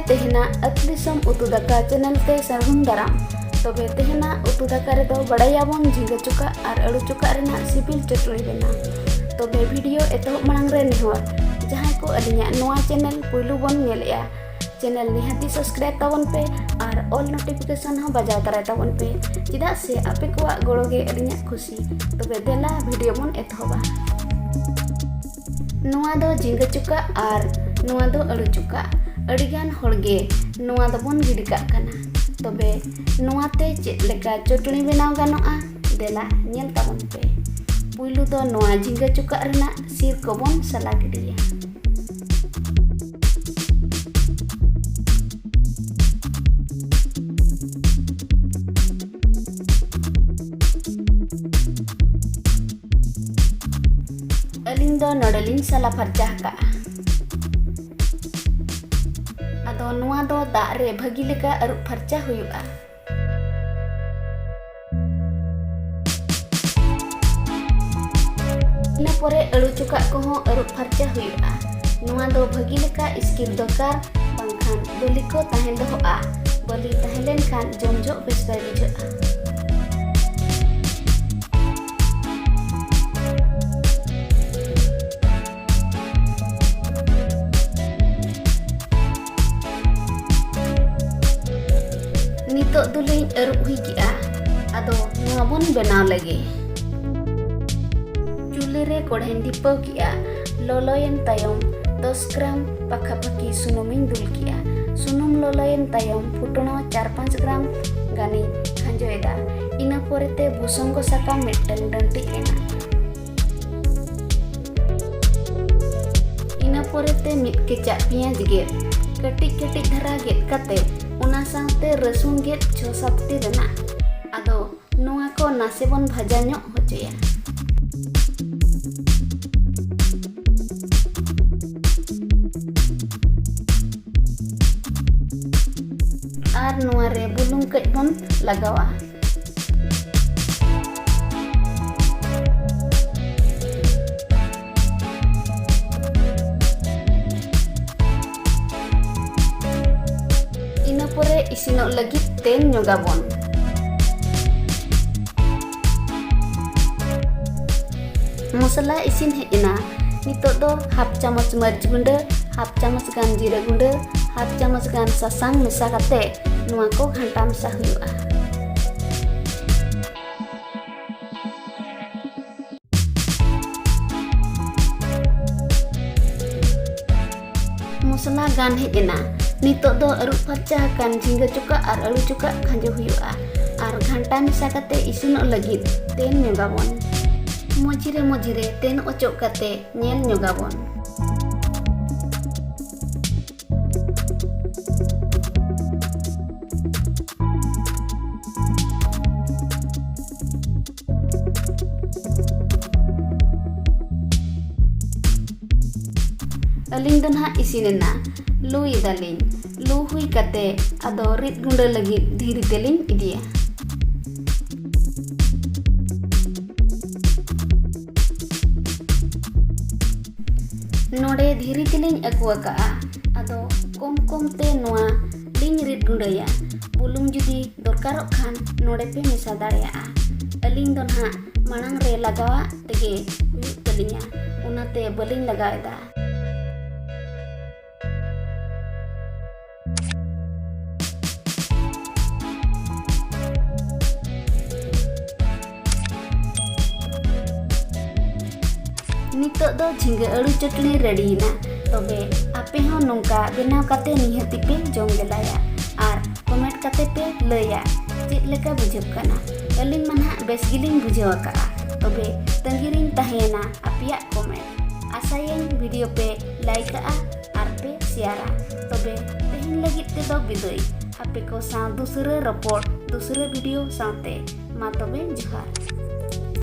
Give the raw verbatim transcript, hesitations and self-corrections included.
ᱛᱮᱦᱮᱧᱟᱜ ᱟᱹᱛᱩ ᱫᱤᱥᱚᱢ ᱩᱛᱩ ᱫᱟᱠᱟ ᱪᱮᱱᱮᱞ ᱛᱮ ᱥᱟᱹᱜᱩᱱ ᱫᱟᱨᱟᱢ᱾ ᱛᱚᱵᱮ ᱛᱮᱦᱮᱧᱟᱜ ᱩᱛᱩ ᱫᱟᱠᱟ ᱨᱮᱫᱚ ᱵᱟᱲᱟᱭᱟᱵᱚᱱ ᱡᱷᱤᱸᱜᱟᱹ ᱪᱚᱠᱟᱜ ᱟᱨ ᱟᱹᱲᱩ ᱪᱚᱠᱟᱜ ᱨᱮᱱᱟᱜ ᱥᱤᱵᱤᱞ ᱪᱟᱹᱴᱩᱲᱤ ᱵᱮᱱᱟᱣ᱾ ᱛᱚᱵᱮ ᱵᱷᱤᱰᱤᱭᱳ ᱮᱛᱚᱦᱚᱵ ᱢᱟᱲᱟᱝ ᱨᱮ ᱱᱮᱦᱚᱨ, ᱡᱟᱦᱟᱸᱭ ᱠᱚ ᱟᱹᱞᱤᱧᱟᱜ ᱱᱚᱣᱟ ᱪᱮᱱᱮᱞ ᱯᱩᱭᱞᱩ ᱵᱚᱱ ᱧᱮᱞᱮᱜᱼᱟ, ᱪᱮᱱᱮᱞ ᱱᱤᱦᱟᱹᱛᱤ ᱥᱟᱵᱥᱠᱨᱟᱭᱤᱵ ᱛᱟᱵᱚᱱ ᱯᱮ ᱟᱨ ᱚᱞ ᱱᱳᱴᱤᱯᱷᱤᱠᱮᱥᱚᱱ ᱦᱚᱸ ᱵᱟᱡᱟᱣ ᱛᱟᱨᱟᱭ ᱛᱟᱵᱚᱱ ᱯᱮ, ᱪᱮᱫᱟᱜ ᱥᱮ ᱟᱯᱮ ᱠᱚᱣᱟᱜ ᱜᱚᱲᱚ ᱜᱮ ᱟᱹᱞᱤᱧᱟᱜ ᱠᱷᱩᱥᱤ᱾ ᱛᱚᱵᱮ ᱫᱮᱞᱟ ᱵᱷᱤᱰᱤᱭᱳ ᱵᱚᱱ ᱮᱛᱚᱦᱚᱵᱟ᱾ ᱱᱚᱣᱟ ᱫᱚ ᱡᱷᱤᱸᱜᱟᱹ ᱪᱚᱠᱟᱜ ᱟᱨ ᱱᱚᱣᱟ ᱫᱚ ᱟᱹᱲᱩ ᱪᱚᱠᱟᱜ᱾ ᱟᱹᱰᱤᱜᱟᱱ ᱦᱚᱲᱜᱮ ᱱᱚᱣᱟ ᱫᱚᱵᱚᱱ ᱜᱤᱰᱤ ᱠᱟᱜ ᱠᱟᱱᱟ᱾ ᱛᱚᱵᱮ ᱱᱚᱣᱟᱛᱮ ᱪᱮᱫ ᱞᱮᱠᱟ ᱪᱚᱴᱱᱤ ᱵᱮᱱᱟᱣ ᱜᱟᱱᱚᱜᱼᱟ? ᱫᱮᱞᱟ ᱧᱮᱞ ᱛᱟᱵᱚᱱ ᱯᱮ᱾ ᱯᱩᱭᱞᱩ ᱫᱚ ᱱᱚᱣᱟ ᱡᱷᱤᱸᱜᱟᱹ ᱪᱚᱠᱟᱜ ᱨᱮᱱᱟᱜ ᱥᱤᱨ ᱠᱚᱵᱚᱱ ᱥᱟᱞᱟ ᱜᱤᱰᱤᱭᱟ᱾ ᱟᱹᱞᱤᱧ ᱫᱚ ᱱᱚᱰᱮ ᱞᱤᱧ ᱥᱟᱞᱟ ᱯᱷᱟᱨᱪᱟ ᱟᱠᱟᱜᱼᱟ᱾ ᱟᱫᱚ ᱱᱚᱣᱟ ᱫᱚ ᱫᱟᱜ ᱨᱮ ᱵᱷᱟᱹᱜᱤ ᱞᱮᱠᱟ ᱟᱹᱨᱩᱵ ᱯᱷᱟᱨᱪᱟ ᱦᱩᱭᱩᱜᱼᱟ᱾ ᱤᱱᱟᱹ ᱯᱚᱨᱮ ᱟᱹᱲᱩ ᱪᱚᱠᱟᱜ ᱠᱚᱦᱚᱸ ᱟᱹᱨᱩᱵ ᱯᱷᱟᱨᱪᱟ ᱦᱩᱭᱩᱜᱼᱟ᱾ ᱱᱚᱣᱟ ᱫᱚ ᱵᱷᱟᱹᱜᱤ ᱞᱮᱠᱟ ᱤᱥᱠᱤᱨ ᱫᱚᱨᱠᱟᱨ, ᱵᱟᱝᱠᱷᱟᱱ ᱵᱟᱹᱞᱤ ᱠᱚ ᱛᱟᱦᱮᱸ ᱫᱚᱦᱚᱜᱼᱟ᱾ ᱵᱟᱹᱞᱤ ᱛᱟᱦᱮᱸ ᱞᱮᱱᱠᱷᱟᱱ ᱡᱚᱢ ᱡᱚᱦᱚᱜ ᱵᱮᱥ ᱵᱟᱭ ᱵᱩᱡᱷᱟᱹᱜᱼᱟ᱾ ᱱᱤᱛᱚᱜ ᱫᱚᱞᱤᱧ ᱟᱹᱨᱩᱵ ᱦᱩᱭ ᱠᱮᱜᱼᱟ᱾ ᱟᱫᱚ ᱱᱚᱣᱟ ᱵᱚᱱ ᱵᱮᱱᱟᱣ ᱞᱮᱜᱮ᱾ ᱪᱩᱞᱦᱟᱹ ᱨᱮ ᱠᱚᱲᱦᱟᱧ ᱰᱷᱤᱯᱟᱹᱣ ᱠᱮᱜᱼᱟ᱾ ᱞᱚᱞᱚᱭᱮᱱ ᱛᱟᱭᱚᱢ ᱫᱚᱥ ᱜᱨᱟᱢ ᱯᱟᱠᱷᱟᱯᱟᱠᱷᱤ ᱥᱩᱱᱩᱢᱤᱧ ᱫᱩᱞ ᱠᱮᱜᱼᱟ᱾ ᱥᱩᱱᱩᱢ ᱞᱚᱞᱚᱭᱮᱱ ᱛᱟᱭᱚᱢ ᱯᱷᱩᱴᱚᱱᱚ ᱪᱟᱨ ᱯᱟᱸᱪ ᱜᱨᱟᱢ ᱜᱟᱱᱤᱧ ᱠᱷᱟᱸᱡᱚᱭᱮᱫᱟ᱾ ᱤᱱᱟᱹ ᱯᱚᱨᱮᱛᱮ ᱵᱷᱩᱥᱚᱝᱜᱚ ᱥᱟᱠᱟᱢ ᱢᱤᱫᱴᱟᱝ ᱰᱟᱹᱱᱴᱤᱡ ᱮᱱᱟ᱾ ᱤᱱᱟᱹ ᱯᱚᱨᱮᱛᱮ ᱢᱤᱫ ᱠᱮᱪᱟᱜ ᱯᱮᱸᱭᱟᱡᱽ ᱜᱮᱫ, ᱠᱟᱹᱴᱤᱡ ᱠᱟᱹᱴᱤᱡ ᱫᱷᱟᱨᱟ ᱜᱮᱫ ᱠᱟᱛᱮ ᱚᱱᱟ ᱥᱟᱶᱛᱮ ᱨᱟᱹᱥᱩᱱ ᱜᱮᱫ ᱪᱷᱚ ᱥᱟᱛ ᱴᱤ ᱨᱮᱱᱟᱜ᱾ ᱟᱫᱚ ᱱᱚᱣᱟ ᱠᱚ ᱱᱟᱥᱮ ᱵᱚᱱ ᱵᱷᱟᱡᱟ ᱧᱚᱜ ᱦᱚᱪᱚᱭᱟ᱾ ᱟᱨ ᱱᱚᱣᱟ ᱨᱮ ᱵᱩᱞᱩᱝ ᱠᱟᱹᱡ ᱵᱚᱱ ᱞᱟᱜᱟᱣᱟ᱾ ᱨᱮ ᱤᱥᱤᱱᱚᱜ ᱞᱟᱹᱜᱤᱫ ᱛᱮᱱ ᱧᱚᱜᱟᱵᱚᱱ᱾ ᱢᱚᱥᱞᱟ ᱤᱥᱤᱱ ᱦᱮᱡ ᱮᱱᱟ᱾ ᱱᱤᱛᱚᱜ ᱫᱚ ᱦᱟᱯ ᱪᱟᱢᱚᱪ ᱢᱟᱹᱨᱤᱪ ᱜᱩᱸᱰᱟᱹ, ᱦᱟᱯ ᱪᱟᱢᱚᱪ ᱜᱟᱱ ᱡᱤᱨᱟᱹ ᱜᱩᱸᱰᱟᱹ, ᱦᱟᱯ ᱪᱟᱢᱚᱪ ᱜᱟᱱ ᱥᱟᱥᱟᱝ ᱢᱮᱥᱟ ᱠᱟᱛᱮ ᱱᱚᱣᱟ ᱠᱚ ᱜᱷᱟᱱᱴᱟ ᱢᱮᱥᱟ ᱦᱩᱭᱩᱜᱼᱟ᱾ ᱢᱚᱥᱞᱟ ᱜᱟᱱ ᱦᱮᱡ ᱮᱱᱟ᱾ ᱱᱤᱛᱚᱜ ᱫᱚ ᱟᱹᱨᱩᱵ ᱯᱷᱟᱨᱪᱟ ᱟᱠᱟᱱ ᱡᱷᱤᱸᱜᱟᱹ ᱪᱚᱠᱟᱜ ᱟᱨ ᱟᱹᱞᱩ ᱪᱚᱠᱟᱜ ᱠᱷᱟᱸᱡᱚ ᱦᱩᱭᱩᱜᱼᱟ ᱟᱨ ᱜᱷᱟᱱᱴᱟ ᱢᱮᱥᱟ ᱠᱟᱛᱮ ᱤᱥᱤᱱᱚᱜ ᱞᱟᱹᱜᱤᱫ ᱛᱮᱱ ᱧᱚᱜᱟᱵᱚᱱ᱾ ᱢᱚᱡᱽᱨᱮ ᱢᱚᱡᱽᱨᱮ ᱛᱮᱱ ᱚᱪᱚᱜ ᱠᱟᱛᱮ ᱧᱮᱞ ᱧᱚᱜᱟᱵᱚᱱ᱾ ᱟᱹᱞᱤᱧ ᱫᱚ ᱱᱟᱦᱟᱜ ᱤᱥᱤᱱ ᱮᱱᱟ᱾ ᱞᱩ ᱮᱫᱟᱞᱤᱧ᱾ ᱞᱩ ᱦᱩᱭ ᱠᱟᱛᱮ ᱟᱫᱚ ᱨᱤᱫ ᱜᱩᱸᱰᱟᱹ ᱞᱟᱹᱜᱤᱫ ᱫᱷᱤᱨᱤ ᱛᱮᱞᱤᱧ ᱤᱫᱤᱭᱟ᱾ ᱱᱚᱰᱮ ᱫᱷᱤᱨᱤ ᱛᱮᱞᱤᱧ ᱟᱹᱜᱩ ᱟᱠᱟᱫᱼᱟ᱾ ᱟᱫᱚ ᱠᱚᱢ ᱠᱚᱢ ᱛᱮ ᱱᱚᱣᱟ ᱞᱤᱧ ᱨᱤᱫ ᱜᱩᱸᱰᱟᱹᱭᱟ᱾ ᱵᱩᱞᱩᱝ ᱡᱩᱫᱤ ᱫᱚᱨᱠᱟᱨᱚᱜ ᱠᱷᱟᱱ ᱱᱚᱰᱮ ᱯᱮ ᱢᱮᱥᱟ ᱫᱟᱲᱮᱭᱟᱜᱼᱟ᱾ ᱟᱹᱞᱤᱧ ᱫᱚ ᱱᱟᱦᱟᱜ ᱢᱟᱲᱟᱝ ᱨᱮ ᱞᱟᱜᱟᱣᱟᱜ ᱛᱮᱜᱮ ᱦᱩᱭᱩᱜ ᱛᱟᱹᱞᱤᱧᱟ, ᱚᱱᱟᱛᱮ ᱵᱟᱹᱞᱤᱧ ᱞᱟᱜᱟᱣ ᱮᱫᱟ᱾ ᱱᱤᱛᱚᱜ ᱫᱚ ᱡᱷᱤᱸᱜᱟᱹ ᱟᱹᱞᱩ ᱪᱟᱹᱴᱱᱤ ᱨᱮᱰᱤᱭᱮᱱᱟ᱾ ᱛᱚᱵᱮ ᱟᱯᱮ ᱦᱚᱸ ᱱᱚᱝᱠᱟ ᱵᱮᱱᱟᱣ ᱠᱟᱛᱮ ᱱᱤᱦᱟᱹᱛᱤ ᱯᱮ ᱡᱚᱢ ᱜᱮᱞᱟᱭᱟ ᱟᱨ ᱠᱚᱢᱮᱱᱴ ᱠᱟᱛᱮ ᱯᱮ ᱞᱟᱹᱭᱟ ᱪᱮᱫ ᱞᱮᱠᱟ ᱵᱩᱡᱷᱟᱹᱜ ᱠᱟᱱᱟ᱾ ᱟᱹᱞᱤᱧ ᱢᱟ ᱱᱟᱦᱟᱜ ᱵᱮᱥ ᱜᱮᱞᱤᱧ ᱵᱩᱡᱷᱟᱹᱣ ᱟᱠᱟᱫᱼᱟ᱾ ᱛᱚᱵᱮ ᱛᱟᱺᱜᱤ ᱨᱤᱧ ᱛᱟᱦᱮᱸᱭᱮᱱᱟ ᱟᱯᱮᱭᱟᱜ ᱠᱚᱢᱮᱱᱴ᱾ ᱟᱥᱟᱭᱟᱹᱧ ᱵᱷᱤᱰᱤᱭᱳ ᱯᱮ ᱞᱟᱭᱤᱠ ᱟᱜᱼᱟ ᱟᱨ ᱯᱮ ᱥᱮᱭᱟᱨᱟ᱾ ᱛᱚᱵᱮ ᱛᱮᱦᱮᱧ ᱞᱟᱹᱜᱤᱫ ᱛᱮᱫᱚ ᱵᱤᱫᱟᱹᱭ᱾ ᱟᱯᱮ ᱠᱚ ᱥᱟᱶ ᱫᱩᱥᱨᱟᱹ ᱨᱚᱯᱚᱲ ᱫᱩᱥᱨᱟᱹ ᱵᱷᱤᱰᱤᱭᱳ ᱥᱟᱶᱛᱮ᱾ ᱢᱟ ᱛᱚᱵᱮ ᱡᱚᱦᱟᱨ᱾